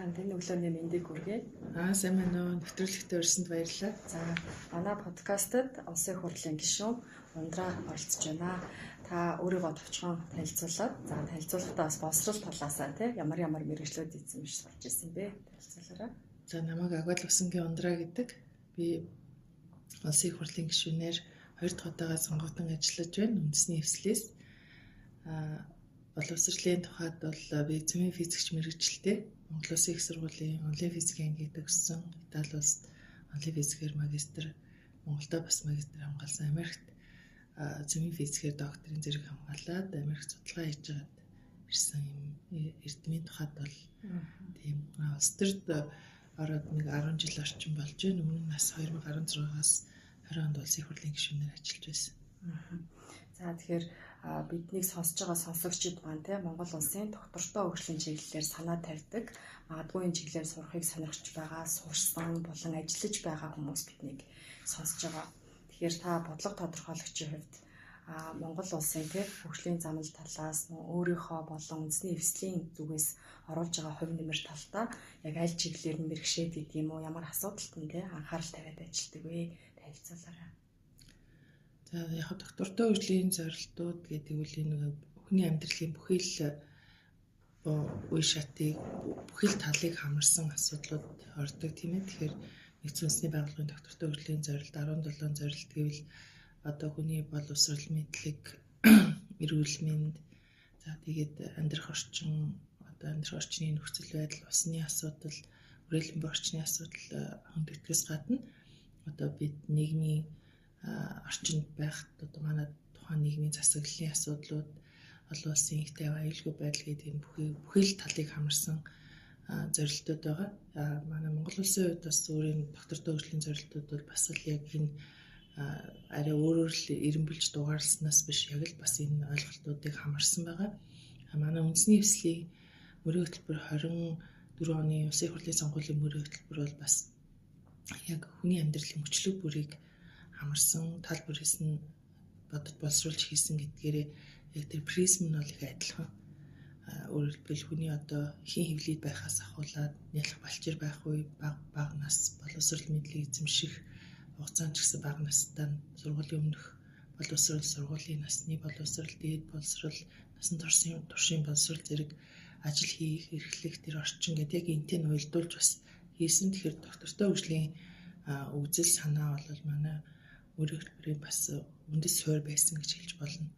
Танд энэ өглөөний мэндийг хүргэе. Сайн байна уу? Нэвтрүүлэгтээ урьсанд баярлалаа. За, манай подкастт Улсын их хурлын гишүүн Ундраа оролцож байна. Та өөрийгөө товчхон танилцуулаад, за танилцуулахдаа бас боловсрол талаасаа тий ямар ямар мэргэжлүүд эзэмшиж сурч ирсэн бэ? Танилцуулаарай. За, намайг Агвал Усангийн Ундраа гэдэг. Би Улсын их хурлын гишүүнээр 2 дахь удаага сонгогдсон ажиллаж байна. Үндэсний эвслээс. Боловсролын тухайд бол би цөмийн физикч мэргэжилтэй. Монгол Улсын их сургуулийн онлайн физикийн ангийг төгссөн. Итали улсад онлайн физикээр магистр, Монголдо бас магистр хамгаалсан. Америкт цөмийн физикээр докторийн зэрэг хамгаалаад Америк судалгаа хийж байгаад ирсэн юм. Эрдмийн тухайд бол тийм улс төрд ороод нэг 10 жил орчим болж байна. Өмнө нь бас 2016-аас 20 онд Улсын их хурлын гишүүнээр ажиллаж байсан. За, тэгэхээр биднийг сонсож байгаа сонсогчид маань те Монгол улсын доктортой хөгжлийн чиглэлээр санаа тавьдаг, магадгүй энэ чиглэлээр сурахыг сонирхож байгаа, сурсан болон ажиллаж байгаа хүмүүс биднийг сонсож байгаа. Тэгэхээр та бодлого тодорхойлогчийн хувьд Монгол улсын те хөгжлийн замнал талаас өөрийнхөө болон үндэсний эвслийн зүгээс оруулж байгаа хувь нэмэр талдаа яг аль чиглэлээр нь мэрэгшээд гэдэг юм уу, ямар асуудалт нь те анхаарал тавиад ажилладаг вэ? Танилцуулаарай. За, яг доктортой хөгжлийн зорилтууд гэдэг үл энэ хүний амьдралын бүхий л үе шатыг, бүхий л талыг хамарсан асуудлууд ордог, тийм ээ. Тэгэхээр нэгдсэн үндэсний байгууллагын доктортой хөгжлийн зорилт 17 зорилт гэвэл одоо хүний боловсрол, мэдлэг, эрүүл мэнд, за тэгээд амьдрах орчин, одоо амьдрах орчны нөхцөл байдал, усны асуудал, хүрээлэн буй орчны асуудал хөндөгдөхөөс гадна одоо бид нийгмийн орчинд байхад одоо манай тухайн нийгмийн засаглалын асуудлууд, олон улсын их тайван, аюулгүй байдал гэдэг энэ бүхий л талыг хамарсан зорилтууд байгаа. Манай Монгол улсын хувьд бас өөрийн доктортой хөгжлийн зорилтууд бол бас л яг энэ арай өөрөөр л эренбэлж дугаарласнаас биш яг л бас энэ ойлголтуудыг хамарсан байгаа. Манай үндэсний эвслийн мөрийн хөтөлбөр 24 оны Улсын их хурлын сонгуулийн мөрийн хөтөлбөр бол бас яг хүний амьдралын мөчлөг бүрийг хамарсан, тал бүрээс нь бодож боловсруулж хийсэн гэдгээрээ яг тэр призм нь бол их адилхан. Өөрөөр хэлбэл хүний одоо хийн хэвлийд байхаас ахуулаад нялх балчир байх үе, бага нас, боловсрол мэдлэг эзэмших хугацаанд ч гэсэн бага настай сургуулийн өмнөх боловсрол, сургуулийн насны боловсрол, дээд боловсрол, насан туршийн боловсрол зэрэг ажил хийх, эрхлэх тэр орчин гэдэг яг энтэй нь уялдуулж бас хийсэн. Тэгэхээр доктортой хөгжлийн үзэл санаа бол манай мөрийн хөтөлбөрийн бас үндэс суурь байсан гэж хэлж болно.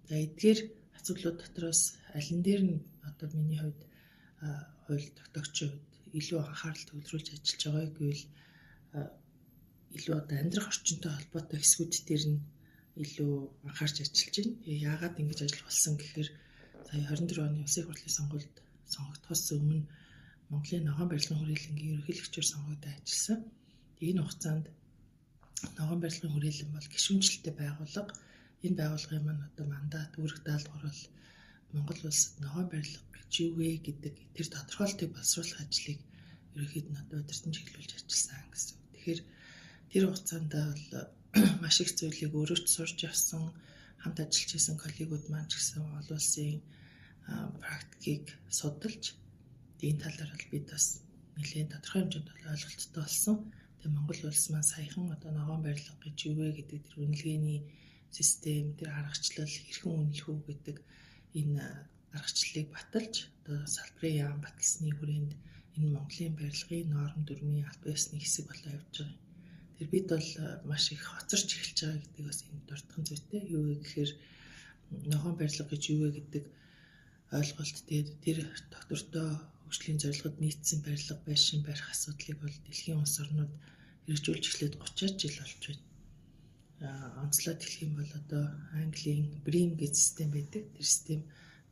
За, эдгээр асуудлууд дотроос алин дээр нь одоо миний хувьд хууль тогтоогчийн хувьд илүү анхаарал төвлөрүүлж ажиллаж байгааг гэвэл илүү одоо амьдрах орчинтой холбоотой хэсгүүд дээр нь илүү анхаарч ажиллаж байна. Яагаад ингэж ажиллах болсон гэхээр сая 24 оны Улсын их хурлын сонгуульд сонгогдохоос өмнө Монголын ногоон барилгын хүрээлэнгийн ерөнхийлөгчөөр сонгогдсон ажилласан. Энэ хугацаанд ногоон барилгын хүрээлэн бол гишүүнчлэлтэй байгууллага. Энэ байгууллагын маань одоо мандат, үүрэг даалгавар бол Монгол улсад ногоон барилга гэж юу вэ гэдэг тэр тодорхойлтыг боловсруулах ажлыг ерөнхийд нь одоо удирдан чиглүүлж ажилласан гэсэн. Тэгэхээр тэр хугацаанд бол маш их зүйлийг өөрөө ч сурч явсан, хамт ажиллаж исэн коллегиуд маань ч гэсэн олон улсын практикийг судалж энэ талаар бол бид бас нэлээд тодорхой хэмжээнд бол ойлголттой болсон. Тэгээ Монгол улс маань саяхан одоо ногоон барилга гэж юу вэ гэдэг тэр үнэлгээний систем, тэр аргачлал хэрхэн үнэлэх үү гэдэг энэ аргачлалыг баталж одоо салбарын яам баталсны хүрээнд энэ Монголын барилгын норм дүрмийн албан ёсны хэсэг болоо явж байгаа юм. Тэр бид бол маш их хоцорч эхэлж байгаа гэдэг бас энэ дуртхан зүйтэй. Юу вэ гэхээр ногоон барилга гэж юу вэ гэдэг ойлголт, тэгээд тэр доктортой хөгжлийн зорилгод нийцсэн барилга, байшин барих асуудлыг бол дэлхийн улс орнууд хэрэгжүүлж эхлээд 30 жил болж байна. Онцлоод хэлэх юм бол одоо Английн BREEAM гэж систем байдаг. Тэр систем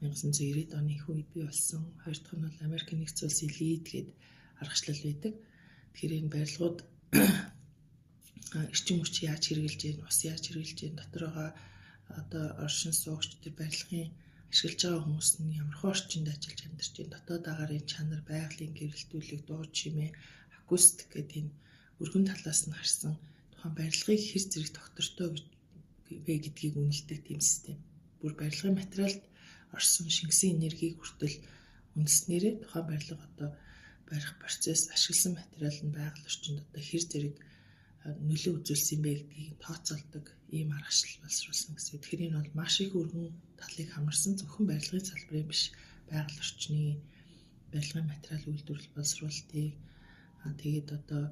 1990-ад оны их үед бий болсон. Хоёр дахь нь бол Америк нэгдсэн улсын LEED гээд аргачлал байдаг. Тэгэхээр энэ барилгууд эрчим хүч яаж хэрэгжилж байна, ус яаж хэрэгжилж байна, дотор байгаа одоо оршин суугч тэр барилгын ашиглаж байгаа хүмүүс нь ямархуу орчинд ажиллаж амьдарч байна, дотоод агаарын чанар, байгалийн гэрэлтүүлэг, дуу чимээ, акустик гэдэг энэ өргөн талаас нь харсан тухайн барилгыг хэр зэрэг доктортой вэ гэдгийг үнэлдэг тийм систем. Бүр барилгын материалд орсон шингэсэн энергийг хүртэл үнэлснээрээ тухайн барилга одоо барих процесс ашигласан материал нь байгаль орчинд одоо хэр зэрэг нөлөө үзүүлсэн бэ гэдгийг тооцоолдог ийм аргачлал боловсруулсан гэсэн. Тэгэхээр энэ бол маш их өргөн талыг хамарсан зөвхөн барилгын салбарын биш, байгаль орчны барилгын материал үйлдвэрлэл боловсруулалтыг тэгээд одоо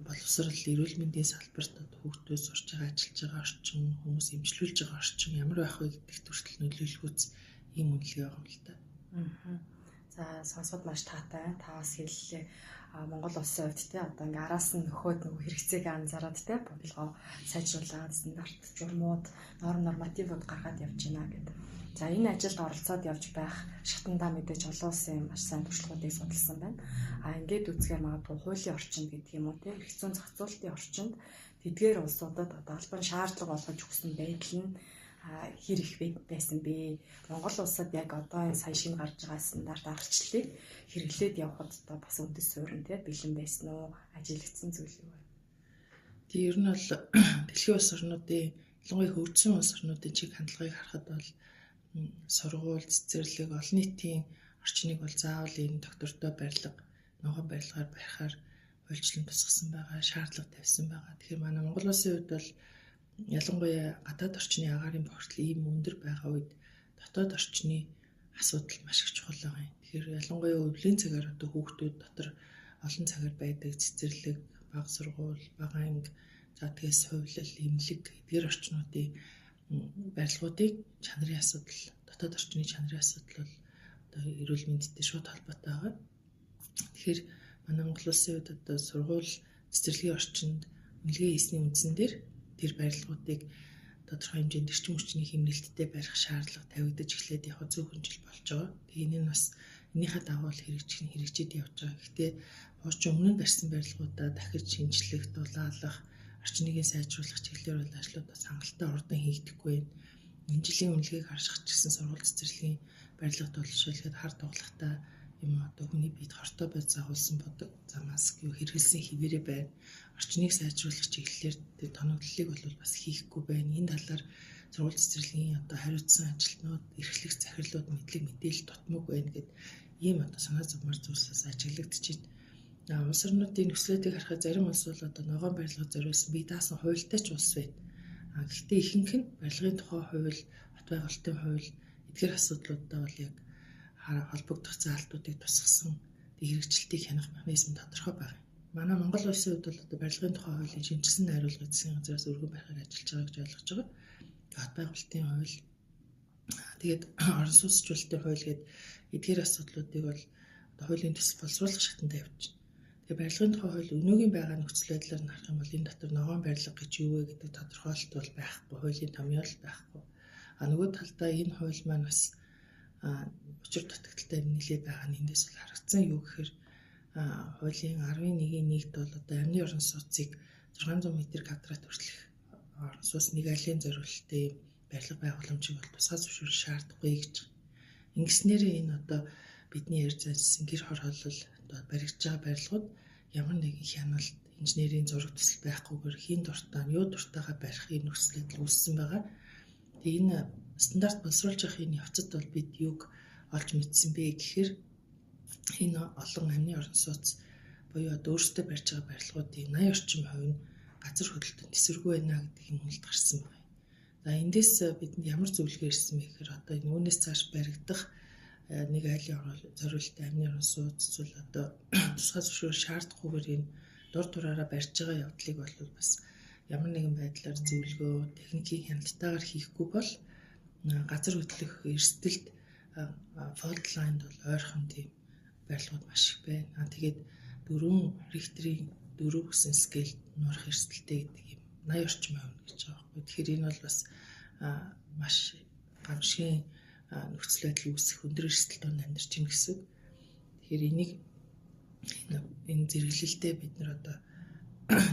боловсрол, эрүүл мэндийн салбарт хүүхдүүд сурч байгаа, ажиллаж байгаа орчин, хүмүүс эмчлүүлж байгаа орчин ямар байх вэ гэдэгт хүртэл нөлөөлөхүүц ийм үнэлгээ байгаа юм л та. За, сонсоход маш таатай. Та бас хэллээ. Монгол улсын хувьд те одоо ингээ араас нь нөхөөд нөгөө хэрэгцээг анзаараад те бодлогоо сайжруулаад стандарт, журмууд, норм, нормативууд гаргаад явж байна гэдэг. За, энэ ажилд оролцоод явж байх шатандаа мэдээж олон улсын маш сайн туршлагуудыг судалсан байна. А ингээд үзэхээр магадгүй хуулийн орчинд гэдэг юм уу те эрх зүйн зохицуултын орчинд тэдгээр улсуудад одоо албан шаардлага болгож өгсөн байдал нь хэр их байсан бэ? Монгол улсад яг одоо энэ сая шинэ гарч байгаа стандарт аргачлалыг хэрэглээд явхад одоо бас үндэс суурин те бэлэн байсан уу? Ажиглагдсан зүйл юу вэ? Тэг ер нь бол дэлхийн улс орнуудын, ялангуяа хөгжсөн улс орнуудын чиг хандлагыг харахад бол сургууль, цэцэрлэг, олон нийтийн орчныг бол заавал энэ доктортой барилга, ногоон барилгаар барихаар хуульчлан тусгасан байгаа, шаардлага тавьсан байгаа. Тэгэхээр манай Монгол улсын хувьд бол ялангуяа гадаад орчны агаарын бохирдол ийм өндөр байгаа үед дотоод орчны асуудал маш их чухал байгаа юм. Тэгэхээр ялангуяа өвлийн цагаар одоо хүүхдүүд дотор олон цагаар байдаг цэцэрлэг, бага сургууль, бага анги, за тэгээс хувилал, эмнэлэг эдгээр орчнуудын барилгуудыг чанарын асуудал, дотоод орчны чанарын асуудал бол одоо эрүүл мэндтэй шууд холбоотой байгаа. Тэгэхээр манай Монгол улсын хувьд одоо сургууль, цэцэрлэгийн орчинд үнэлгээ хийсний үндсэн дээр тэр барилгуудыг тодорхой хэмжээнд эрчим хүчний хэмнэлттэй барих шаардлага тавигдаж эхлээд яг зөөхөн жил болж байгаа. Тэгээ энэ нь бас энийхээ дагуу хэрэгжих нь хэрэгжиж явж байгаа. Гэхдээ хуучин өмнө нь барьсан барилгуудаа дахиж шинжлэх, дулаалах, орчныг сайжруулах чиглэлээр бол ажлууд бас хангалттай хурдан хийгдэхгүй байна. Энэ жилийн үнэлгээг харших ч гэсэн сургууль цэцэрлэгийн барилга дулшуулахад хар дуглахтаа юм одоо хүний биед хортой бодис агуулсан бодог, за маск юу хэрэглэсэн хэвээрээ байна. Орчныг сайжруулах чиглэлээр тэр тоногдлолыг бол бас хийхгүй байна. Энэ талаар сургууль цэцэрлэгийн одоо хариуцсан ажилтнууд, эрхлэх захирлууд мэдлэг мэдээлэл дутмаг байна гэд ийм одоо санаа зовмор зүйлсээс ажиглагдчихэв. Улс орнуудын нөхцөлүүдийг харахад зарим улс бол одоо ногоон барилгад зориулсан бие даасан хуультай ч улс байна. Гэхдээ ихэнх нь барилгын тухай хууль, хот байгуулалтын хууль эдгээр асуудлуудаа бол яг холбогдох заалтуудыг тусгасан хэрэгжилтийг хянах механизм тодорхой байна. Манай Монгол улсын хувьд бол одоо барилгын тухай хуулийн шинжилсэн найруулгын засгийн газраас өргөн барихаар ажиллаж байгаа гэж ойлгож байгаа. Хот байгуулалтын хууль, тэгээд орон сууцчлалтын хууль гээд эдгээр асуудлуудыг бол одоо хуулийн төсөл боловсруулах шатанд тавьж байна. Тэгээ барилгын тухай хууль өнөөгийн байгаа нөхцөл байдлаар нь харах юм бол энэ дотор ногоон барилга гэж юу вэ гэдэг тодорхойлолт бол байхгүй, хуулийн томьёол байхгүй. А нөгөө талдаа энэ хууль маань бас учир дутагдaltaй нэлээд байгаа нь эндээс бол харагдсан. Юу гэхээр хуулийн 11-ийн 1-д бол одоо амны орон сууцыг 600 м квадрат хүртэлх орон сууц нэг айлын зориулалтын барилга байгууламжийг бол тусгай зөвшөөрөл шаардахгүй гэж. Ингэснээр энэ одоо бидний ярьж байсан гэр хороолол одоо баригдаж байгаа барилгууд ямар нэгэн хяналт, инженерийн зураг төсөл байхгүйгээр хийн дуртай нь юу дуртайгаа барих юм нөхцөл байдал үүссэн байгаа. Тэгээ энэ стандарт боловсруулж явах энэ явцад бол бид юг олж мэдсэн бэ гэхээр энэ олон амны орон сууц буюу одоо өөрсдөө барьж байгаа барилгуудын 80 орчим хувь нь газар хөдлөлтөнд эсэргүй байна гэдэг юм үнэлт гарсан байна. За эндээс бидэнд ямар зөвлөгөө ирсэн бэ гэхээр одоо энэ үүнээс цааш баригдах нэг айлын зориултын амны орон сууц эсвэл одоо тусгай зөвшөөрөл шаардахгүйгээр энэ дур дураараа барьж байгаа явдлыг бол бас ямар нэгэн байдлаар зөвлөгөө, техникийн хяналтайгаар хийхгүй бол газар хөдлөх эрсдэлд fault line-д бол ойрхон тийм барилгууд маш их байна. Тэгээд 4 Рихтерийн 4 гэсэн scale нуурах эрсдэлтэй гэдэг юм 80 орчим хувь гэж байгаа байхгүй. Тэгэхээр энэ бол бас маш гамшигын нөхцөл байдал үүсэх өндөр эрсдэл донд амьдарч байна гэсэн үг. Тэгэхээр энийг энэ зэрэглэлдээ бид нар одоо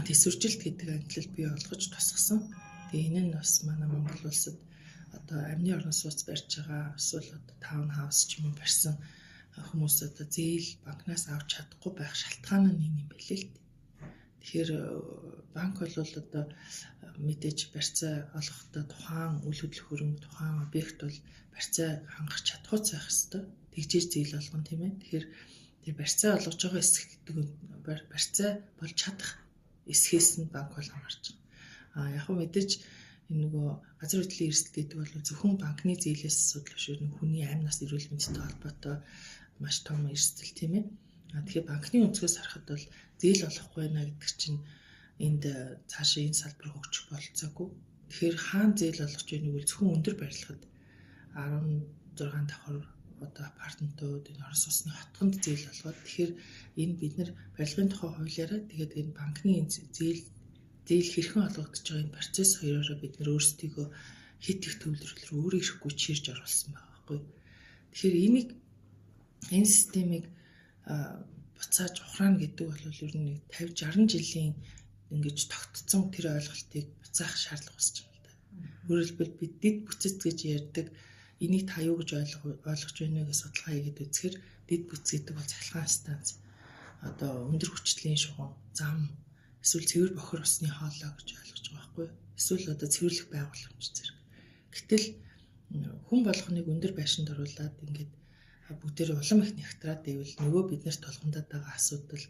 төсвөржилт гэдэг ангилал бий болгож тусгасан. Тэгээ энэ нь бас манай Монгол улсад одоо амны орон сууц барьж байгаа эсвэл одоо таун хаус ч юм уу барьсан хүмүүс одоо зээл банкнаас авч чадахгүй байх шалтгаан нь энэ юм билээ л дээ. Тэгэхээр банк бол одоо мэдээж барьцаа олохдоо тухайн үйл хөдлөх хөрөнгө, тухайн объект бол барьцаа хангах чадхуйц байх ёстой. Тэгжээж зээл олгоно, тийм ээ. Тэгэхээр Тэр барьцаа олгож байгаа эсэх гэдэг нь барьцаа болж чадах эсхээс нь банк бол хамаарч байгаа. А яг хөө мэдээж энэ нөгөө газар хөдлөлийн эрсдэл гэдэг бол зөвхөн банкны зээлээс асуудал биш, хүний амь нас эрүүл мэндтэй холбоотой маш том эрсдэл, тийм ээ. А тэгэхээр банкны өнцгөөс харахад бол зээл олохгүй байна гэдэг чинь энд цаашаа энэ салбар хөгжих бололцоогүй. Тэгэхээр хаана зээл олгож байгааг бол зөвхөн өндөр барилгад 16 давхар одоо апартментууд, энэ орон сууцны хотгонд зээл олгоод, тэгэхээр энэ бид нар барилгын тухай хуулиараа тэгээд энэ банкны зээл хэрхэн олгогдож байгаа энэ процесс хоёроороо бид нар өөрсдийгөө хит их төвлөрөл рүү өөрөө ирэхгүй чирж оруулсан байгаа байхгүй. Тэгэхээр энийг, энэ системийг буцааж ухраана гэдэг бол ер нь 50 60 жилийн ингэж тогтцсон тэр ойлголтыг буцаах шаардлага үүсэж байгаа юм л да. Өөрөөр хэлбэл бид дэд бүтэц гэж ярьдаг энийг та юу гэж ойлгож байна вэ гэж судалгаа хийгээд үзэхээр дэд бүтэц гэдэг бол цахилгаан станц, одоо өндөр хүчлийн шугам, зам, эсвэл цэвэр бохир усны хоолой гэж ойлгож байгаа байхгүй. Эсвэл одоо цэвэрлэх байгууламж зэрэг. Гэтэл хүн болгоныг өндөр байшинд оруулаад ингээд бүгдээр улам их нягтраад ивэл нөгөө бид нарт тулгамдаад байгаа асуудал,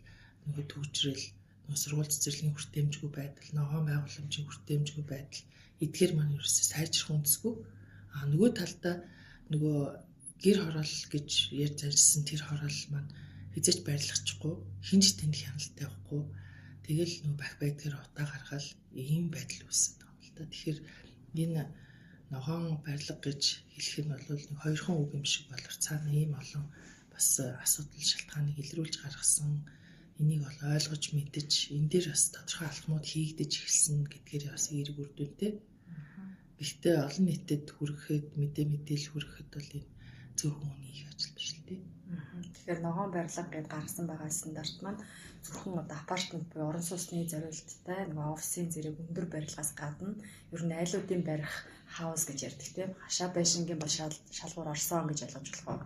нөгөө түгжрэл, нөгөө сургууль цэцэрлэгийн хүртээмжгүй байдал, ногоон байгууламжийн хүртээмжгүй байдал эдгээр маань ерөөсөө сайжрах үндэсгүй. А нөгөө талдаа нөгөө гэр хороол гэж ярьж заншсан тэр хороол маань хизээч барилгачихгүй, хинж тэнд хяналт тавихгүй, тэгэл нөгөө бах байдгаар утаа гаргаал ийм байдал үүссэн байгаа юм л да. Тэгэхээр энэ ногоон барилга гэж хэлэх нь бол нэг хоёрхан үг юм шиг боловч цаана ийм олон бас асуудал шалтгааныг илрүүлж гаргасан, энийг бол ойлгож мэдэж энэ дээр бас тодорхой алхмууд хийгдэж эхэлсэн гэдгээр бас эерэг үр дүнтэй. Гэхдээ олон нийтэд хүрэхэд, мэдээлэл хүрэхэд бол энэ цөөхөн хүний их ажил биш л дээ. Тэгэхээр ногоон барилга гэдээ гаргасан байгаа стандарт маань зөвхөн одоо апартмент буюу орон сууцны зориулттай нөгөө офисын зэрэг өндөр барилгаас гадна ер нь айлуудын барих хаус гэж ярьдаг, тийм. Хашаа байшингийн бол шалгуур орсон гэж ойлгож болох уу?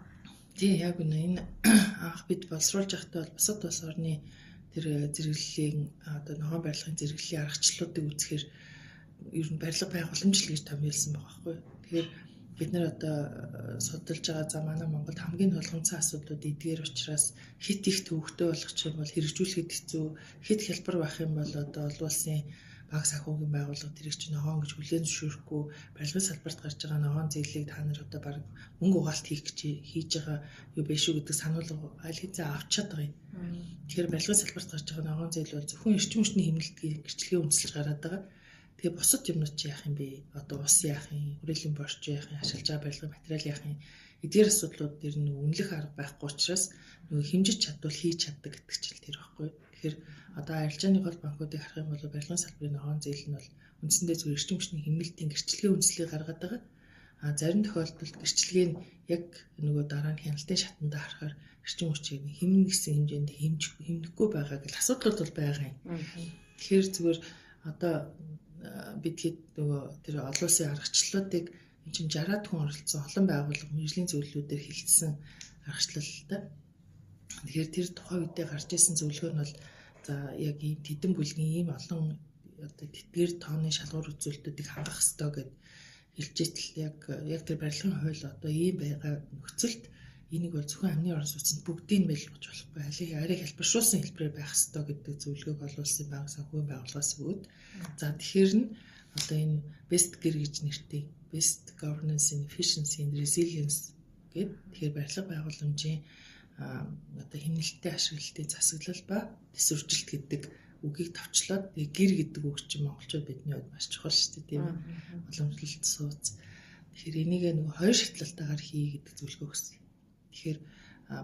Тийм, яг үнэ. Энэ анх бид боловсруулж байхдаа бол бусад улс орны тэр зэрэглэлийн, одоо ногоон барилгын зэрэглэлийн аргачлалуудыг үзэхээр ер нь барилга байгууламж л гэж томьёолсон байгаа байхгүй. Тэгэхээр бид нар одоо судалж байгаа, за манай Монголд хамгийн тулгамдсан асуудлууд эдгээр учраас хит их төвөгтэй болгочих юм бол хэрэгжүүлэхэд хэцүү, хит хялбар байх юм бол одоо олон улсын банк санхүүгийн байгууллага тэрийг чинь ногоон гэж хүлээн зөвшөөрөхгүй, барилгын салбарт гарч байгаа ногоон зээлийг та нар одоо баг мөнгө угаалт хийх гэж хийж байгаа юу биш үү гэдэг сануулга аль хэзээ авчаад байгаа юм. Тэгэхээр барилгын салбарт гарч байгаа ногоон зээл бол зөвхөн эрчим хүчний хэмнэлтийг гэрчлэгээ үндэслэж гараад байгаа. Тэгээ бусад юмнууд чи яах юм бэ? Одоо ус яах юм? Хүрээлэн борч яах юм? Ашиглаж байгаа барилгын материал яах юм? Эдгээр асуудлууд дээр нэг үнэлэх арга байхгүй учраас нөгөө хэмжиж чадвал хийж чаддаг гэдэг чинь тэр байхгүй. Тэгэхээр одоо арилжааны гол банкуудыг харах юм бол барилгын салбарын ногоон зээл нь бол үндсэндээ зөв эрчим хүчний хэмнэлтийн гэрчлэгээ үндэслэлийг гаргадаг байгаа. А зарим тохиолдолд гэрчлэгээ нь яг нөгөө дараа нь хяналтын шатанда харахаар эрчим хүчийг хэмнэн гэсэн хэмжээнд хэмнэхгүй байгаа гэл асуудлууд бол байгаа юм. Тэгэхээр зүгээр одоо бид хэд нөгөө тэр олон улсын аргачлалуудыг энэ чинь 60-аад хүн оролцсон олон байгууллага мэргэжлийн зөвлөлүүдээр хилцсэн аргачлал л да. Тэгэхээр тэр тухайн үедээ гарч исэн зөвлөгөө нь бол за яг ийм тэдэн бүлгийн ийм олон одоо тэтгэр тооны шалгуур үзүүлэлтүүдийг хангах ёстой гэд хэлж итэл яг тэр барилгын хууль одоо ийм байгаа нөхцөлд энийг бол зөвхөн амны орон сууцнд бүгдийг нь байлгаж болохгүй, арай хялбаршуулсан хэлбэрээр байх ёстой гэдэг зөвлөгөөг олон улсын банк санхүүгийн байгууллагаас өгөөд, за тэгэхээр нь одоо энэ best гэр гэж нэртэй best governance and efficiency and resilience гэд, тэгэхээр барилга байгууламжийн одоо хэмнэлттэй ашиглалтын засаглал ба тэсвэржилт гэдэг үгийг товчлоод, гэр гэдэг үг чинь монголчууд бидний хувьд маш чухал шүү дээ, тийм ээ, уламжлалт сууц. Тэгэхээр энийг нөгөө хоёр шатлалтаагаар хий гэдэг зөвлөгөө өгсөн. Тэгэхээр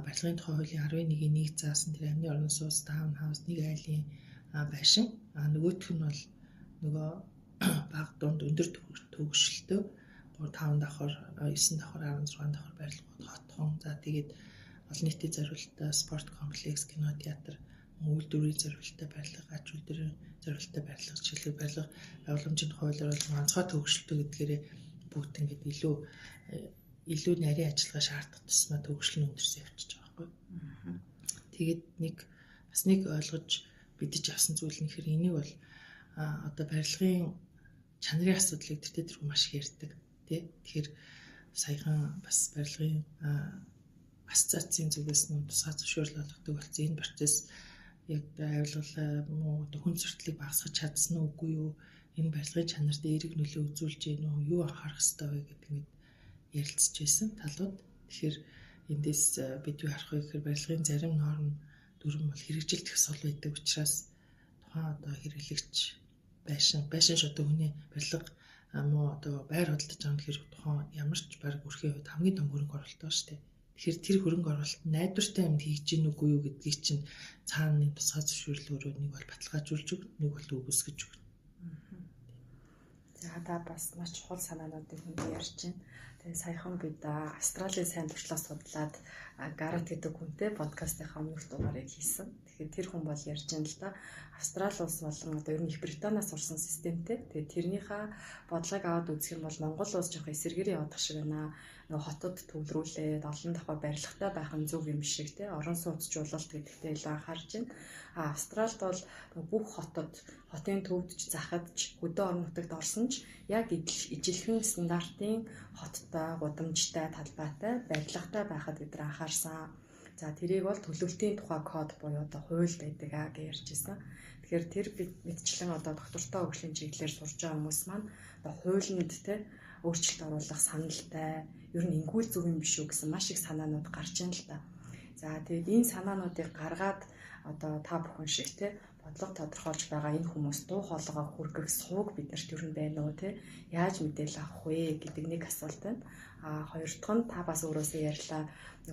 барилгын тухай хуулийн 11-ийн 1 заасан тэр амны орон сууц, таун хаус, нэг айлын байшин, нөгөөх нь бол нөгөө баг дунд өндөр төгсөлтөө 3 5 давхар, 9 давхар, 16 давхар барилгууд, хотхон, за тэгээд олон нийтийн зориулттай спорт комплекс, кино театр, үйлдвэрийн зориулттай барилга, ач үйлдвэрийн зориулттай барилга, жишээлбэл барилга байгууламжийн хуулиар бол онцгой төгсөлтөө гэдгээрээ бүгд ингээд илүү нарийн ажиллагаа шаардах тусмаа төгсөл нь өндөрсөн явчихж байгаа байхгүй. Тэгээд нэг бас нэг ойлгож мэдэж авсан зүйл нь хэр энийг бол одоо барилгын чанарын асуудлыг тэр тэрхүү маш их ярьдаг, тий. Тэгэхээр саяхан бас барилгын ассоциацийн зүгээс нь тусгай зөвшөөрөл олгодог болсон. Энэ процесс яг авилгалаа муу одоо хүн суртлыг багасгах чадсан уу үгүй юу? Энэ барилгын чанарт эерэг нөлөө үзүүлж гэнэ үү? Юу анхаарах ёстой вэ гэдэг ингээд ярилцж байсан талууд. Тэгэхээр эндээс бид юу харах вэ гэхээр барилгын зарим норм дүрэм бол хэрэгжилт их сул байдаг учраас тухайн одоо хэрэглэгч байшин ш одоо хүний барилга муу одоо байр худалдаж байгаа гэхээр тухайн ямар ч баг өрхийн хувьд хамгийн том хөрөнгө оруулалт байна шүү дээ. Тэгэхээр тэр хөрөнгө оруулалт найдвартай юмд хийж гин үгүй юу гэдгийг чинь цаана нэг тусгай зөвшөөрлөөрөө нэг бол баталгаажуулж өгнө, нэг бол үгүйсгэж өгнө. За та бас маш чухал санаануудыг хүнд ярьж байна. Тэгээ саяхан бид Австралийн сайн туршлага судлаад Гарет гэдэг хүнтэй подкастынхаа өмнөх дугаарыг хийсэн. Тэгэхээр тэр хүн бол ярьж байна л да. Австрали улс болон одоо ер нь Их Британаас сурсан системтэй. Тэгээ тэрнийхээ бодлогыг аваад үзэх юм бол Монгол улс жоох эсэргээр явах шиг байна. Нөгөө хотод төвлөрүүлээд олон давхар барилгатай байх нь зөв юм шиг те. Орон сууцжуулалт гэдэгтээ илүү анхаарч байна. А Австралид бол бүх хотод, хотын төвд ч захад ч хөдөө орон нутагт орсон ч яг ижилхэн стандартын хоттой, гудамжтай, талбайтай, барилгатай байхад бид нар анхаарсан. За тэрийг бол төлөвлөлтийн тухай код буюу одоо хууль байдаг а гэж ярьж ирсэн. Тэгэхээр тэр мэдчлэн одоо доктортой хөгжлийн чиглэлээр сурж байгаа хүмүүс маань одоо хуулинд те өөрчлөлт оруулах саналтай, ер нь ингүүл зөв юм биш үү гэсэн маш их санаанууд гарч ийн л та. За тэгээд энэ санаануудыг гаргаад одоо та бүхэн шиг те бодлого тодорхойлж байгаа энэ хүмүүс дуу хоолойгоо хүргэх сууг биднэрт ер нь байна уу те яаж мэдээлэл авах вэ гэдэг нэг асуулт байна. А хоёр дахь нь та бас өөрөөсөө ярьлаа.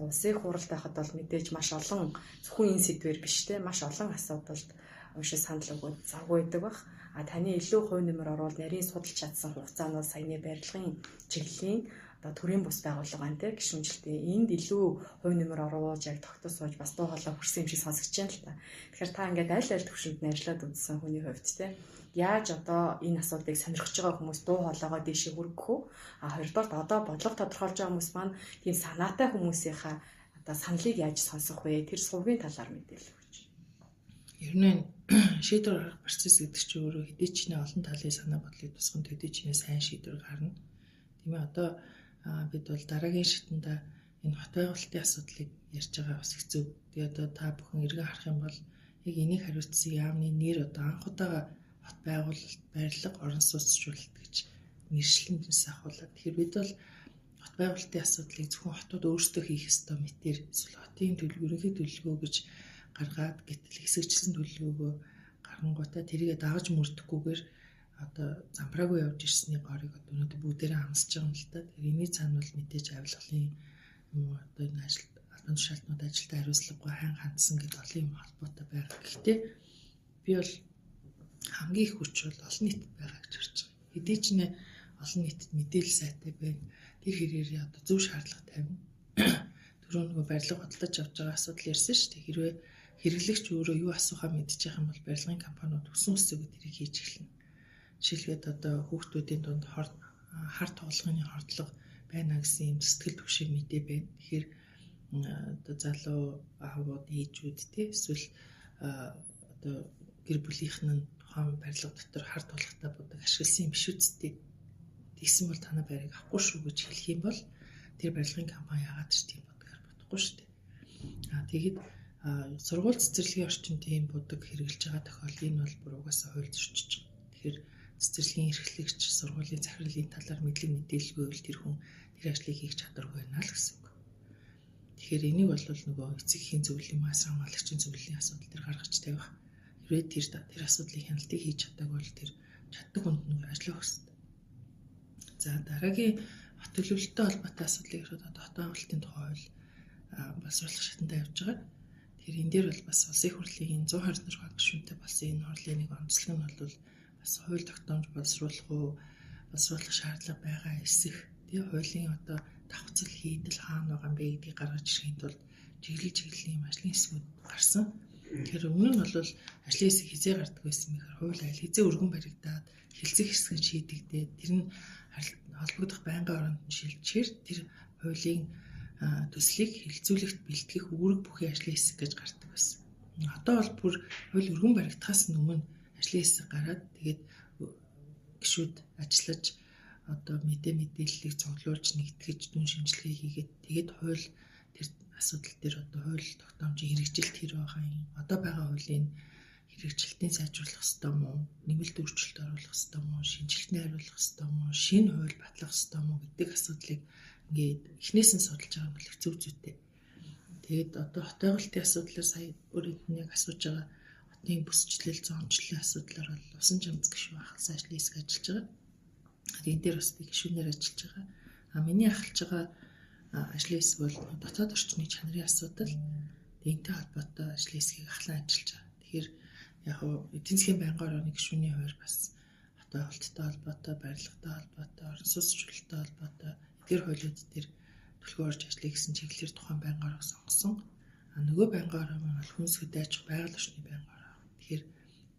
Улсын хуралд байхад бол мэдээж маш олон зөвхөн энэ сэдвэр биш те маш олон асуудалд уншиж санал өгөөд завгүй байдаг бах. А таны илүү хувь нэмэр оруул нарийн судалж чадсан хугацаа нь бол саяны барилгын чиглэлийн одоо төрийн бус байгууллага байна те гишүүнчлэлтийн энд илүү хувь нэмэр оруулж яг тогтож сууж бас дуу хоолой хүрсэн юм шиг сонсогдож байна л та. Тэгэхээр та ингээд аль аль төвшөнд нь ажиллаад үзсэн хүний хувьд те яаж одоо энэ асуудлыг сонирхож байгаа хүмүүс дуу хоолойгоо дээшээ хүргэх үү? А хоёрдугаарт одоо бодлого тодорхойлж байгаа хүмүүс маань тийм санаатай хүмүүсийнхаа одоо саналыг яаж сонсох вэ? Тэр сувгийн талаар мэдээлэл өгч. Ер нь шийдвэр гаргах процесс гэдэг чинь өөрөө хэдий ч нэ олон талын санаа бодлыг тусган төдий ч нэ сайн шийдвэр гарна. Тийм ээ одоо бид бол дараагийн шатанда энэ хот байгуулалтын асуудлыг ярьж байгаа бас хэцүү. Тэгээ одоо та бүхэн эргэн харах юм бол яг энийг хариуцсан яамны нэр одоо анх удаага хот байгуулалт, барилга, орон сууцжуулалт гэж нэршлэн дэс ахуулаад. Тэгэхээр бид бол хот байгуулалтын асуудлыг зөвхөн хотууд өөрсдөө хийх ёстой мэтэр эсвэл хотын төлөв, ерөнхий төлөвлөгөө гэж гаргаад гэтэл хэсэгчлэн төлөвлөгөөгөө гаргангуудаа тэрийгэ дагаж мөрдөхгүйгээр одоо замбраагүй явж ирсний горыг одоо өнөөдөр бүгдээрээ амсаж байгаа юм л та. Тэгэхээр энэний цаана бол мэдээж авилгалын юм уу одоо энэ ажил албан тушаалтнууд ажилдаа хариуцлагагүй хайн хандсан гэдэг олон юм холбоотой байгаа. Гэхдээ би бол хамгийн их хүч бол олон нийтэд байгаа гэж харж байгаа. Хэдий ч нэ олон нийтэд мэдээлэл сайтай байна. Тэр хэрээрээ одоо зөв шаардлага тавина. Түрүү нөгөө барилга худалдаж авч байгаа асуудал ярьсан шүү дээ. Хэрвээ хэрэглэгч өөрөө юу асуухаа мэдчих юм бол барилгын компаниуд өсөн өсөөгөө тэрийг хийж эхэлнэ. Жишээлбэл одоо хүүхдүүдийн дунд хар тоглохын хордлого байна гэсэн юм сэтгэл түгшээ мэдээ байна. Тэгэхээр одоо залуу аавууд, ээжүүд тий эсвэл одоо гэр бүлийнх нь тухайн барилга дотор хар тулгатай будаг ашигласан юм биш үсттэй. Тэгсэн бол танай байрыг авахгүй шүү гэж хэлэх юм бол тэр барилгын компани яагаад ч тийм будгаар бодохгүй шүү дээ. Аа тэгэд сургууль цэцэрлэгийн орчинд тийм будаг хэрэглэж байгаа тохиолдол энэ бол бүр угаасаа хууль зөрчиж байгаа. Тэгэхээр цэцэрлэгийн эрхлэгч сургуулийн захирлын талаар мэдлэг мэдээлэлгүй бол тэр хүн тэр ажлыг хийх чадваргүй байна л гэсэн үг. Тэгэхээр энийг бол нөгөө эцэг эхийн зөвлөлийн мас хамгаалагчийн зөвлөлийн асуудал дээр гаргаж тавих. Хэрвээ тэр асуудлыг хяналтыг хийж чадаагүй бол тэр чаддаг хүнд нь ажил өгөх хэрэгтэй. За дараагийн хот төлөвлөлттэй холбоотой асуудлыг ярихад одоо хот байгуулалтын тухай хууль боловсруулах шатанда явж байгаа. Тэгэхээр энэ дээр бол бас улсын их хурлын 126 гишүүнтэй болсон энэ хурлын нэг онцлог нь бол бас хууль тогтоомж боловсруулах уу, боловсруулах шаардлага байгаа эсэх тий хуулийн одоо давхцал хийдэл хаана байгаа юм бэ гэдгийг гаргаж ирэхийн тулд чиглэл чиглэлийн юм ажлын хэсгүүд гарсан. Тэгэхээр өмнө нь бол ажлын хэсэг хизээ гардаг байсан мэхэр хууль аль хизээ өргөн баригдаад хэлцэх хэсэг нь шийдэгдээд тэр нь холбогдох байнгын оронд нь шилжихээр тэр хуулийн төслийг хэлэлцүүлэгт бэлтгэх үүрэг бүхий ажлын хэсэг гэж гардаг байсан. Одоо бол бүр хууль өргөн баригдахаас өмнө ажлын хэсэг гараад тэгээд гишүүд ажиллаж одоо мэдээллийг цуглуулж нэгтгэж дүн шинжилгээ хийгээд тэгээд хууль тэр асуудал дээр одоо хууль тогтоомжийн хэрэгжилт хэр байгаа юм, одоо байгаа хуулийн хэрэгжилтийн сайжруулах ёстой юм уу, нэмэлт өөрчлөлт оруулах ёстой юм уу, шинжилтний хариулах ёстой юм уу, шинэ хууль батлах ёстой юм уу гэдэг асуудлыг ингээд эхнээс нь судалж байгаа нь бол их зөв зүйтэй. Тэгээд одоо хот байгуулалтын асуудлаар сая өөрөнд нь яг асууж байгаа хотын бүсчлэл, зоончлолын асуудлаар бол усан чамц гишүүн ахалсан ажлын хэсэг ажиллаж байгаа. Энэ дээр бас би гишүүнээр ажиллаж байгаа. А миний ахалж байгаа ажлын хэсэг бол дотоод орчны чанарын асуудал, энэтэй холбоотой ажлын хэсгийг ахлан ажиллаж байгаа. Тэгэхээр яг эдийн засгийн байнгын орооны гишүүний хуваар бас хот байгуулалттай холбоотой, барилгатай холбоотой, орон сууцчлалтай холбоотой эдгээр хуулиуд дээр түлхүү орж ажиллая гэсэн чиглэлээр тухайн байнгын ороог сонгосон. А нөгөө байнгын ороо маань бол хүнс хөдөө аж ахуй байгаль орчны байнгын ороо. Тэгэхээр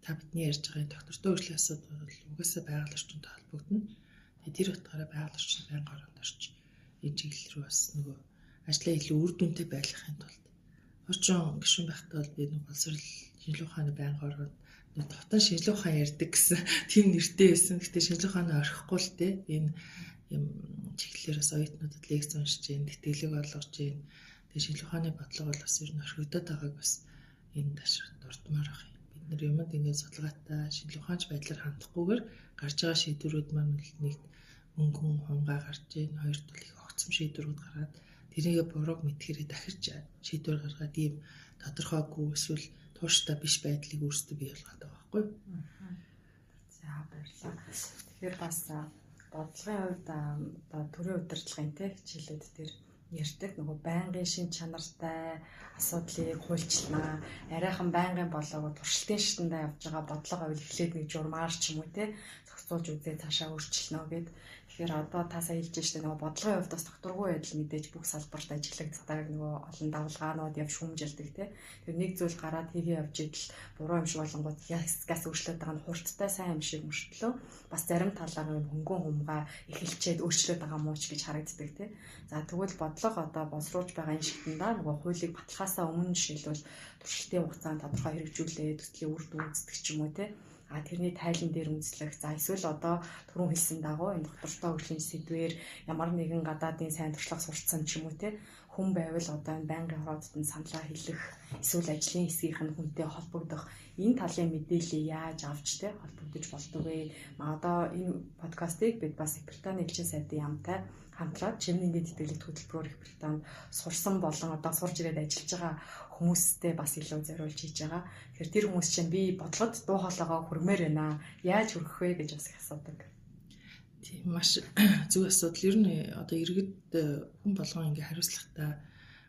та бидний ярьж байгаа энэ доктортой хөгжлийн асуудал бол угаасаа байгаль орчинтой холбогдоно. Тэгээ тэр утгаараа байгаль орчны байнгын ороонд орж энэ чиглэл рүү бас нөгөө ажлаа илүү үр дүнтэй байлгахын тулд хуучин гишүүн байхдаа бол би нэг боловсрол шинжилгээ ухааны байнгын ороонд нэг товтон шинжилгээ ухаан ярьдаг гэсэн тийм нэртэй байсан. Гэтэ шинжилгээ ухааны орхихгүй л те энэ юм чиглэлээр бас оюутнуудад лекц уншиж гин, тэтгэлэг олгож гин. Тэгээ шинжилгээ ухааны бодлого бол бас ер нь орхигдоод байгааг бас энэ таш дурдмаар байх юм. Бид нар юмд ингээд судалгаатай шинжилгээ ухаанч байдлаар хандахгүйгээр гарч байгаа шийдвэрүүд маань бол нэгт мөнгөн хунгаа гарч гин, хоёрт бол их огцом шийдвэрүүд гаргаад тэрийгэ бурууг мэдхээрээ дахирч шийдвэр гаргаад ийм тодорхойгүй эсвэл тууштай биш байдлыг өөрсдөө бий болгоод байгаа байхгүй юу? За баярлалаа. Тэгэхээр бас бодлогын хувьд одоо төрийн удирдлагын те хичээлүүд дээр ярьдаг нөгөө байнгын шин чанартай асуудлыг хуульчлана. Арайхан байнгын болоогүй туршилтын шатандаа явж байгаа бодлого авил эхлээд нэг журмаар ч юм уу те зохицуулж үзээ цаашаа өөрчилнө гэд. Тэгэхээр одоо та сая хэлж штэ нөгөө бодлогын хувьд бас докторгүй байдал мэдээж бүх салбарт ажиглагддаг нөгөө олон давлгаанууд яв шүүмжилдэг те. Тэр нэг зүйл гараад хийгээ явж идэл буруу юм шиг болонгууд ясгаас өөрчлөөд байгаа нь хурдтай сайн юм шиг мөртлөө бас зарим талаар нэг хөнгөн хумгаа эхэлчээд өөрчлөөд байгаа муу ч гэж харагддаг те. За тэгвэл бодлого одоо боловсруулж байгаа энэ шатандаа нөгөө хуулийг батлахаасаа өмнө жишээлбэл туршилтын хугацаанд тодорхой хэрэгжүүлээ төслийн үр дүн үздэг ч юм уу те. А тэрний тайлан дээр үндэслэх. За эсвэл одоо түрүүн хэлсэн дагуу энэ доктортой хөгжлийн сэдвээр ямар нэгэн гадаадын сайн туршлага сурцсан ч юм уу те хүн байвал одоо энэ байнгын хороодод нь саналаа хэлэх эсвэл ажлын хэсгийнх нь хүнтэй холбогдох энэ талын мэдээллийг яаж авч те холбогдож болдог вэ? Одоо энэ подкастыг бид бас Их Британий элчин сайдын яамтай хамтраад Чимнингийн тэтгэлэгт хөтөлбөрөөр Их Британд сурсан болон одоо сурж ирээд ажиллаж байгаа хүмүүстэй бас илүү зориулж хийж байгаа. Тэгэхээр тэр хүмүүс чинь би бодлогод дуу хоолойгоо хүрмээр байна. Яаж хүргэх вэ гэж бас их асуудаг. Тийм маш зөв асуудал. Ер нь одоо иргэд хүн болгон ингээ хариуцлагатай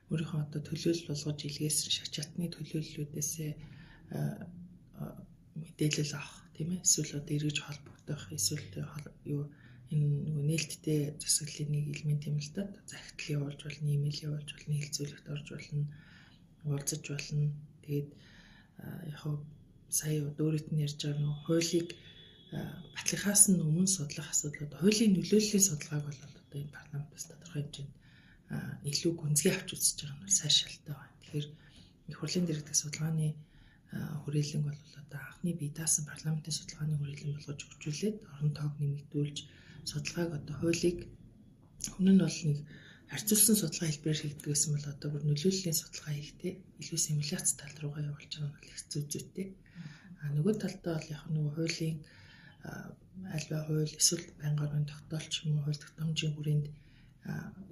өөрийнхөө одоо төлөөлөл болгож илгээсэн шат чатны төлөөллүүдээсээ мэдээлэл авах тийм ээ. Эсвэл одоо эргэж холбогдох, эсвэл юу энэ нөгөө нээлттэй засаглалын нэг элемент юм л да. Захидал явуулж болно, имэйл явуулж болно, хэлцүүлэгт орж болно, уулзаж болно. Тэгээд яг хав сая өөрөд нь ярьж байгаа нөгөө хуулийг батлахаас нь өмнө судлах асуудал одоо хуулийн нөлөөллийн судалгааг бол одоо энэ парламент бас тодорхой хэмжээнд илүү гүнзгий авч үзэж байгаа нь бол сайшаалтай байна. Тэгэхээр их хурлын дэргэдэх судалгааны хүрээлэн бол одоо анхны бие даасан парламентын судалгааны хүрээлэн болгож хөгжүүлээд орон тоог нэмэгдүүлж судалгааг одоо хуулийг өмнө нь бол нэг харьцуулсан судалгаа хэлбэрээр хийгдэг гэсэн бол одоо бүр нөлөөллийн судалгаа хийхдээ илүү симуляц тал руугаа явуулж байгаа нь бол их зөв зүйтэй. А нөгөө талдаа бол яг нөгөө хуулийн альва хууль эсвэл байнгын орны тогтоолч юм уу хууль тогтоомжийн хүрээнд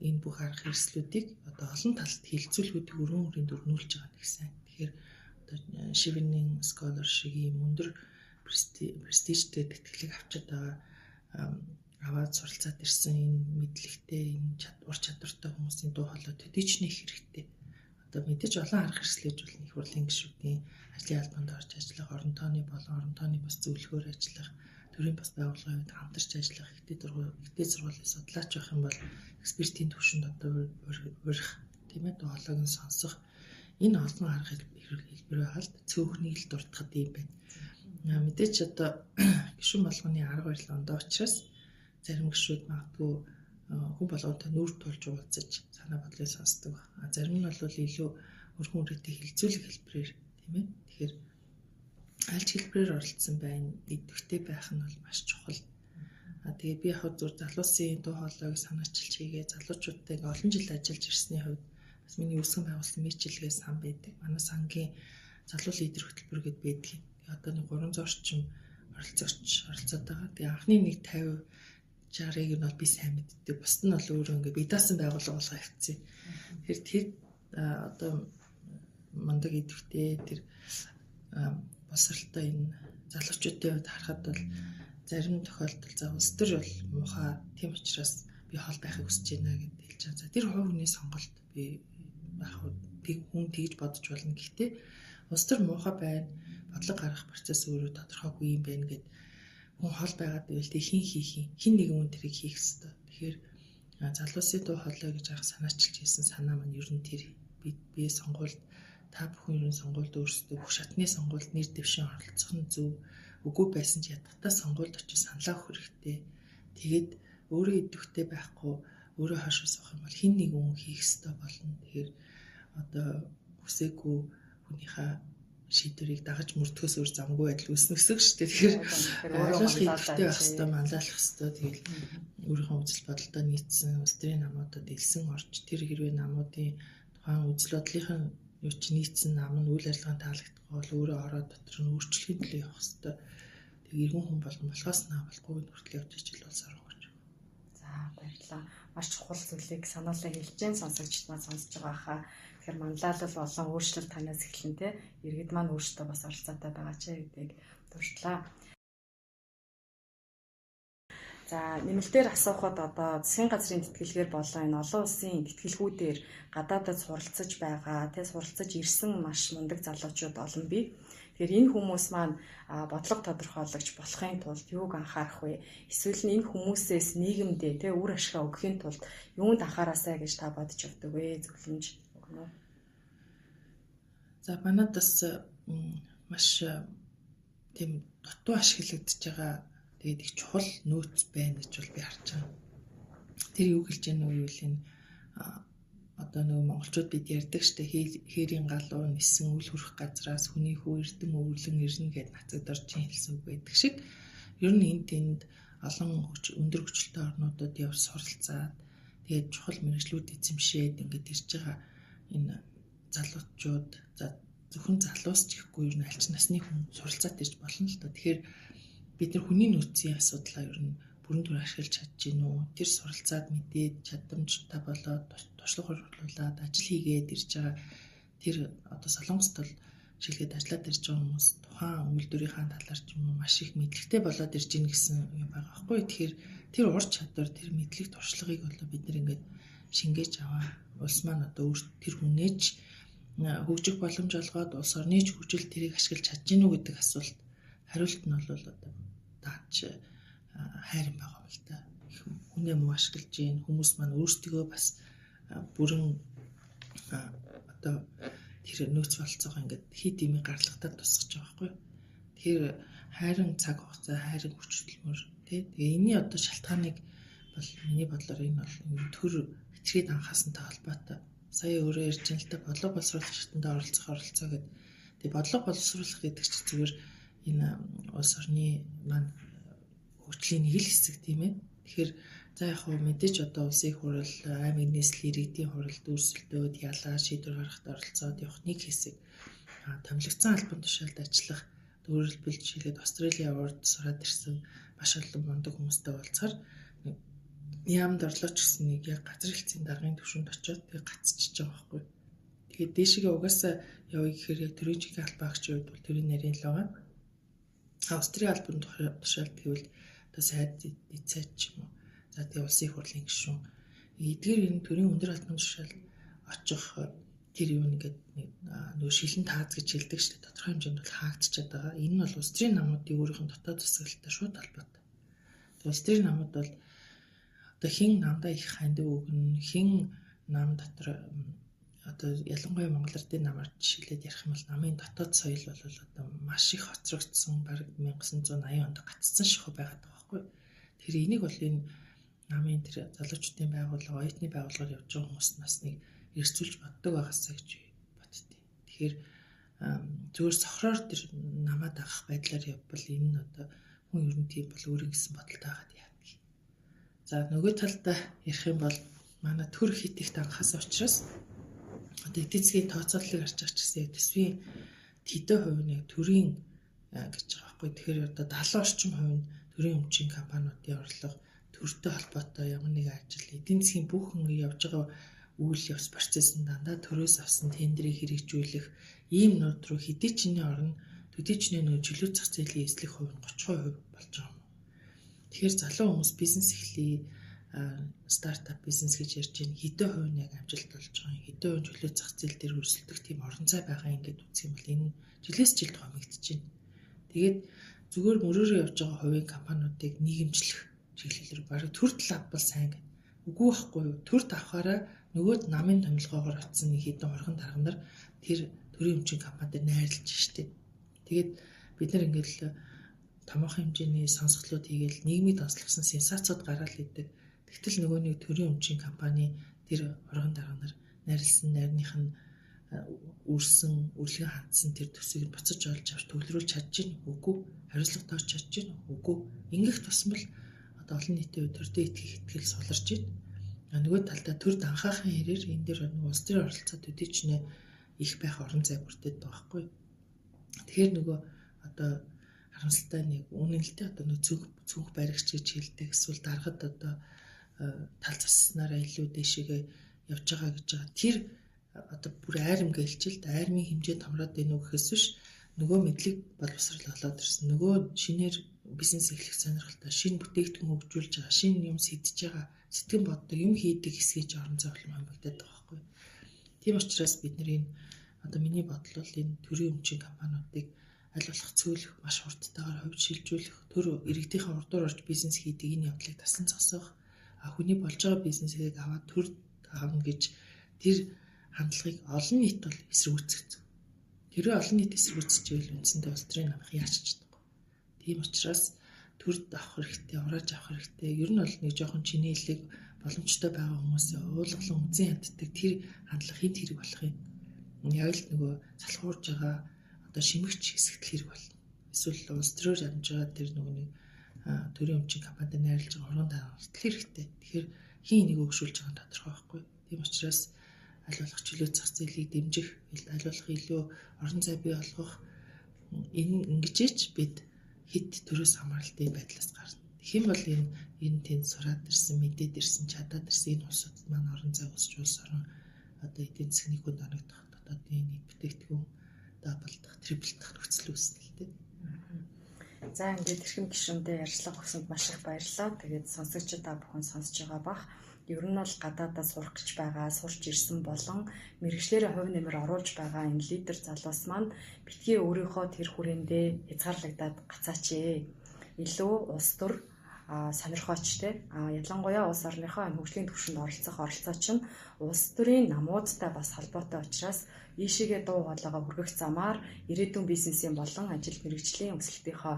энэ бүх арга хэрэгслүүдийг одоо олон талд хилцүүлгүүдийг өргөн хүрээнд өрнүүлж байгаа нэг сайн. Тэгэхээр одоо Chevening Scholar шиг ийм өндөр престижтэй тэтгэлэг авчид байгаа аваад суралцаад ирсэн энэ мэдлэгтэй энэ ур чадвартай хүмүүсийн дуу хоолой төдийчнэх хэрэгтэй. Одоо мэдээж олон арга хэрэгслэж болно. Их хурлын гишүүдийн ажлын албанд орж ажиллах, орон тооны болон орон тооны бас зөвлөхөөр ажиллах, төрийн бас байгууллагын хувьд хамтарч ажиллах, ихтэй сургуулийн судлаач байх юм бол экспертийн түвшинд одоо урих, тийм ээ, дуу хоолойг нь сонсох энэ олон арга хэлбэр байгаа л цөөхнийг л дуртахад юм байна. Мэдээж одоо гишүүн болгоны арга барил ондоо учраас зарим гишүүд магадгүй хүн болгонтой нүүр тулж уулзаж санаа бодлыг сонсдог. Зарим нь бол илүү өрхөн үрээтэй хилцүүлэг хэлбэрээр тийм ээ. Тэгэхээр аль ч хэлбэрээр оролцсон байна идэвхтэй байх нь бол маш чухал. Тэгээ би яг зүр залуусын дуу хоолойг санаачилж хийгээ залуучуудтай ингээ олон жил ажиллаж ирсний хувьд Бас миний үүсгэн байгуулсан Мичилгээ сан байдаг. Манай сангийн залуу лидер хөтөлбөр гэдээ байдаг. Тэгээ одоо нэг 300 орчим оролцогч оролцоод байгаа. Тэгээ анхны нэг 50 60-ыг нь бол би сайн мэддэг. Бусд нь бол өөрөө ингээ бие даасан байгууллага болгоо явцсан. Тэгэхээр тэр одоо мундаг идэвхтэй тэр боловсралтай энэ залуучуудын хувьд харахад бол зарим тохиолдолд за улс төр бол муухай, тийм учраас би хол байхыг хүсэж байна гэд хэлж байгаа. За тэр хувь хүний сонголт, би яг хүн тэгж бодож болно. Гэхдээ улс төр муухай байна, бодлого гаргах процесс өөрөө тодорхойгүй юм байна гэд хүн хол байгаад байвал тэг хин хийх юм. Хин нэгэн хүн тэрийг хийх ёстой. Тэгэхээр залуусын дуу хоолой гэж анх санаачилж хийсэн санаа маань ер нь тэр би сонгуульд та бүхэн ер нь сонгуульд өөрсдөө бүх шатны сонгуульд нэр дэвшин оролцох нь зөв. Үгүй байсан ч ядахтаа сонгуульд очиж саналаа өгөх хэрэгтэй. Тэгээд өөрөө идэвхтэй байхгүй өөрөө хойшоо суух юм бол хэн нэгэн хүн хийх ёстой болно. Тэгэхээр одоо хүсээгүй хүнийхээ шийдвэрийг дагаж мөрдөхөөс өөр замгүй байдал үүснэ гэсэн үг шүү дээ. Тэгэхээр өөрөө идэвхтэй байх ёстой, манлайлах ёстой. Тэгэл өөрийнхөө үзэл бодолдоо нийцсэн улс төрийн намуудад элсэн орж тэр хэрвээ намуудын тухайн үзэл бодлынхын юу ч нийцсэн нам нь үйл ажиллагаанд таалагдахгүй бол өөрөө ороод дотор нь өөрчлөхийн төлөө явах ёстой. Тэг эргэн хүн болон болохоос наа болохгүй хүртэл явж ижил улс орно гэж. За баярлалаа. Маш чухал зүйлийг санаалаа хэлж जैन сонсогчд маань сонсож байгаа хаа. Тэгэхээр манлайлал болон өөрчлөлт танаас эхлэн те иргэд маань өөрсдөө бас оролцоотой байгаа ч гэдгийг дурдлаа. За нэмэлтээр асуухад одоо засгийн газрын тэтгэлгээр болон энэ олон улсын тэтгэлгүүдээр гадаадад суралцаж байгаа, тэ суралцаж ирсэн маш мундаг залуучууд олон бий. Тэгэхээр энэ хүмүүс маань бодлого тодорхойлогч болохын тулд юуг анхаарах вэ? Эсвэл нь энэ хүмүүсээс нийгэмдээ тэ үр ашгаа өгөхийн тулд юунд анхаараасай гэж та бодож явдаг вэ? Зөвлөмж өгнө үү? За манад бас маш тийм дутуу ашиглагдаж байгаа тэгээд их чухал нөөц байна гэж бол би харж байгаа. Тэр юу хэлж яах вэ гэвэл энэ одоо нөгөө монголчууд бид ярьдаг штэ хээрийн галуу нисэн үл хүрэх газраас хүний хүү эрдэн өвөрлөн ирнэ гэд нацаг доржийн хэлсэн үг байдаг шиг ер нь энд тэнд олон өндөр хүчлэлтэй орнуудад явж суралцаад тэгээд чухал мэргэжлүүд эзэмшээд ингээд ирж байгаа энэ залуучууд за зөвхөн залуус ч гэхгүй ер нь аль ч насны хүн суралцаад ирж болно л доо. Тэгэхээр бид нар хүний нөөцийн асуудлаа ер нь бүрэн дүр ашиглаж чадж гин үү? Тэр суралцаад мэдээд чадамжтай болоод туршлага хурлуулад ажил хийгээд ирж байгаа тэр одоо Солонгост бол жишээлгээд ажиллаад ирж байгаа хүмүүс тухайн үйлдвэрийнхаа талаар ч юм уу маш их мэдлэгтэй болоод ирж гин гэсэн юм байгаа байхгүй. Тэгэхээр тэр ур чадвар, тэр мэдлэг туршлагыг болоо бид нар ингээд шингээж аваа. Улс маань одоо өөр тэр хүнээч хөгжих боломж олгоод улс орны ч хөгжил тэрийг ашиглаж чадж гин үү гэдэг асуулт хариулт нь бол одоо даач хайрын байгаа юм л да. Их хүнээ муу ашиглаж гин хүмүүс маань өөрсдөө бас бүрэн одоо тэр нөөц болцоогоо ингээд хит имийг гарлагтаа тусгаж байгаа байхгүй. Тэгэхээр хайрын цаг хугацаа, хайрын хүч хөдөлмөр тий. Тэгээ энэний одоо шалтгааныг бол миний бодлоор энэ бол төр хэтэрхий данхаасантай холбоотой. Сая өөрөө ярьж байна л да бодлого боловсруулах шатанд оролцох оролцоо гэдэг. Тэгээ бодлого боловсруулах гэдэг чинь зүгээр энэ улс орны маань хөгжлийн нэг л хэсэг тийм ээ. Тэгэхээр за яг хөө мэдээж одоо улсын хурал, аймаг нийслэл иргэдийн хурал дүүрсэлдөөд ялаа шийдвэр гаргахад оролцоод явах нэг хэсэг. Томилогдсон албан тушаалд ажиллах өөрөлдөл жишээлбэл Австралийн авард сураад ирсэн маш олон мундаг хүмүүстэй уулзахаар яамд орлоо ч гэсэн нэг яг газар хэлцээний даргын төвшөнд очиод тэгээ гацчихж байгаа байхгүй. Тэгээд дээшгээ угаасаа явъя гэхээр яг төрийн жинхэнэ албан агчийн хувьд бол төрийн нарийн л байгаа. Австрийн албан тушаалд гэвэл одоо сайд эд сайд ч юм уу. За тэгээ улсын их хурлын гишүүн. Эдгээр энэ төрийн өндөр албан тушаалд очих тэр юу нэгээд нөгөө шилэн тааз гэж хэлдэг шүү дээ. Тодорхой хэмжээнд бол хаагдчихад байгаа. Энэ нь бол улс төрийн намуудын өөрийнх нь дотоод засаглалтай шууд холбоотой. Улс төрийн намууд бол одоо хэн намдаа их хандив өгнө, хэн нам дотор одоо ялангуяа Монгол Ардын намаар жишээлээд ярих юм бол намын дотоод соёл бол одоо маш их хоцрогдсон, бараг 1980 онд гацсан шахуу байгаад байгаа байхгүй. Тэр энийг бол энэ намын тэр залуучуудын байгууллага, оюутны байгууллагаар явж байгаа хүмүүс нас нэг эрсүүлж боддог байгаасаа гэж боддتي. Тэгэхээр зүгээр сохроор тэр намаа дагах байдлаар явбал энэ нь одоо хүн ер нь тийм бол өөрийн гэсэн бодолтой байгаад яадаг. За нөгөө талдаа ярих юм бол манай төр хит их данхаас учраас Одоо эдийн засгийн тооцооллыг харж байгаа ч гэсэн яг төсвийн тэдэн хувь нь яг төрийн гэж байгаа байхгүй. Тэгэхээр одоо 70 орчим хувь нь төрийн өмчийн компаниудын орлого, төртэй холбоотой ямар нэгэн ажил, эдийн засгийн бүх ингэ явж байгаа үйл явц процесс нь дандаа төрөөс авсан тендерийг хэрэгжүүлэх ийм нууд руу хэдий чиний орно, төдий чиний нөгөө чөлөө зах зээлийн эзлэх хувь нь 30% болж байгаа юм. Тэгэхээр залуу хүмүүс бизнес эхлэе, стартап бизнес гэж ярьж байна. Хэдэн хувь нь яг амжилт болж байгаа юм, хэдэн хувь чөлөө зах зээл дээр өрсөлдөх тийм орон зай байгаа юм ингээд үзэх юм бол энэ жилээс жилд хомигдож байна. Тэгээд зүгээр мөрөөрөө явж байгаа хувийн компаниудыг нийгэмчлэх чиглэлээр бараг төр тал авбал сайн гэх. Үгүй байхгүй юу? Төрд авахаараа нөгөөд намын томилгоогоор очсон нэг хэдэн хурган дарга нар тэр төрийн өмчийн компани дээр найрлаж штеп. Тэгээд бид нар ингээл томоохон хэмжээний сонсголууд хийгээл нийгмийг онцлогсон сенсацууд гараал идэг. Тэгтэл нөгөө нэг төрийн өмчийн компани тэр хурган дарга нар найрлсан найрных нь үрсэн, үрлэгэн хандсан тэр төсвийг буцаж олж авч төвлөрүүлж чадж гин үгүй, хариуцлага тооч чадж гин үгүй. Ингэх тусмал одоо олон нийтийн хувьд төрдөө итгэх итгэл суларч байна. Нөгөө талдаа төрд анхаахын хэрээр энэ дээр нэг улс төрийн оролцоо төдий ч нэ их байх орон зай бүрдээд байгаа байхгүй. Тэгэхээр нөгөө одоо харамсалтай нэг үнэн л дээ, одоо нэг цүнх баригч гэж хэлдэг эсвэл даргад одоо тал заснараа илүү дээшээгээ явж байгаа гэж байгаа. Тэр одоо бүр айрам гэлж л айрмын хэмжээ томроод байна уу гэхээс биш нөгөө мэдлэг боловсрал олоод ирсэн. Нөгөө шинээр бизнес эхлэх сонирхолтой, шинэ бүтээгдэхүүн хөгжүүлж байгаа, шинэ юм сэдэж байгаа, сэтгэн боддог, юм хийдэг хэсгийг орон зай улам хамгаалдаг байгаа байхгүй. Тийм учраас бид нар энэ одоо миний бодол бол энэ төрийн өмчийн компаниудыг аль болох цөөлөх, маш хурдтайгаар хувьд шилжүүлэх, төр иргэдийнхээ урдуур орж бизнес хийдэг энэ явдлыг тасан зогсоох, хүний болж байгаа бизнесийг аваад төр авна гэж тэр хандлагыг олон нийт бол эсэргүүцэх. Хэрвээ олон нийт эсэргүүцчихвэл үндсэндээ улс төрийн намх яаж ч чадахгүй. Тийм учраас төрд авах хэрэгтэй, урааж авах хэрэгтэй. Ер нь бол нэг жоохон чинээлэг боломжтой байгаа хүмүүсээ уулгалан үзэн яддаг тэр хандлага хинт хэрэг болох юм. Яг л нөгөө залхуурж байгаа одоо шимэгч хэсэгтэл хэрэг болно. Эсвэл улс төрөөр амж байгаа тэр нөгөө нэг төрийн өмчийн компанид найрлаж байгаа урган даргалтал хэрэгтэй. Тэгэхээр хин энийг өгшүүлж байгаа нь тодорхой байхгүй. Тийм учраас аль болох чөлөө зах зээлийг дэмжих, аль болох илүү орон зай бий болгох, энэ ингэжээч бид хэд төрөөс хамааралтай байдлаас гарна. Тэгэх юм бол энэ тэнд сураад ирсэн, мэдээд ирсэн, чадаад ирсэн энэ улсуудад маань орон зай үүсч улс орон одоо эдийн засгийн нэг хүнд оногдох дотоодын нийт бүтээгдэхүүн даблдах, триплдах нөхцөл үүснэ л дээ. За ингээд эрхэм гишүүндээ ярьцлага өгсөнд маш их баярлалаа. Тэгээд сонсогчид та бүхэн сонсож байгаа бах. Ер нь бол гадаадаа сурах гэж байгаа, сурч ирсэн болон мэргэжлээрээ хувь нэмэр оруулж байгаа энэ лидер залуус маань битгий өөрийнхөө тэр хүрээндээ хязгаарлагдаад гацаач ээ. Илүү улс төр сонирхооч те. Ялангуяа улс орныхоо энэ хөгжлийн түвшинд оролцох оролцооч нь улс төрийн намуудтай бас холбоотой учраас ийшээгээ дуу хоолойгоо хүргэх замаар ирээдүйн бизнесийн болон ажил мэргэжлийн өсөлтийнхөө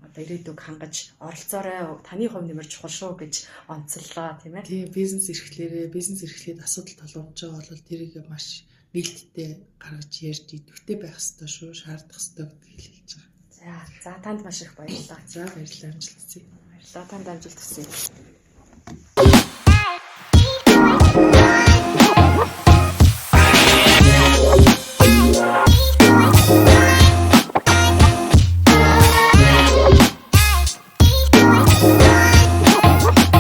одоо ирээдүг хангаж оролцоорой, таны хувь нэмэр чухал шүү гэж онцоллоо, тийм ээ. Тийм, бизнес эрхлээрээ, бизнес эрхлээд асуудал толгомж байгаа бол тэрийг маш нээлттэй гаргаж ярьж идэвхтэй байх ёстой шүү, шаардах ёстой гэдгийг хэлж байгаа. За танд маш их баярлалаа. За баярлалаа, амжилт хүсье. Баярлалаа, танд амжилт хүсье.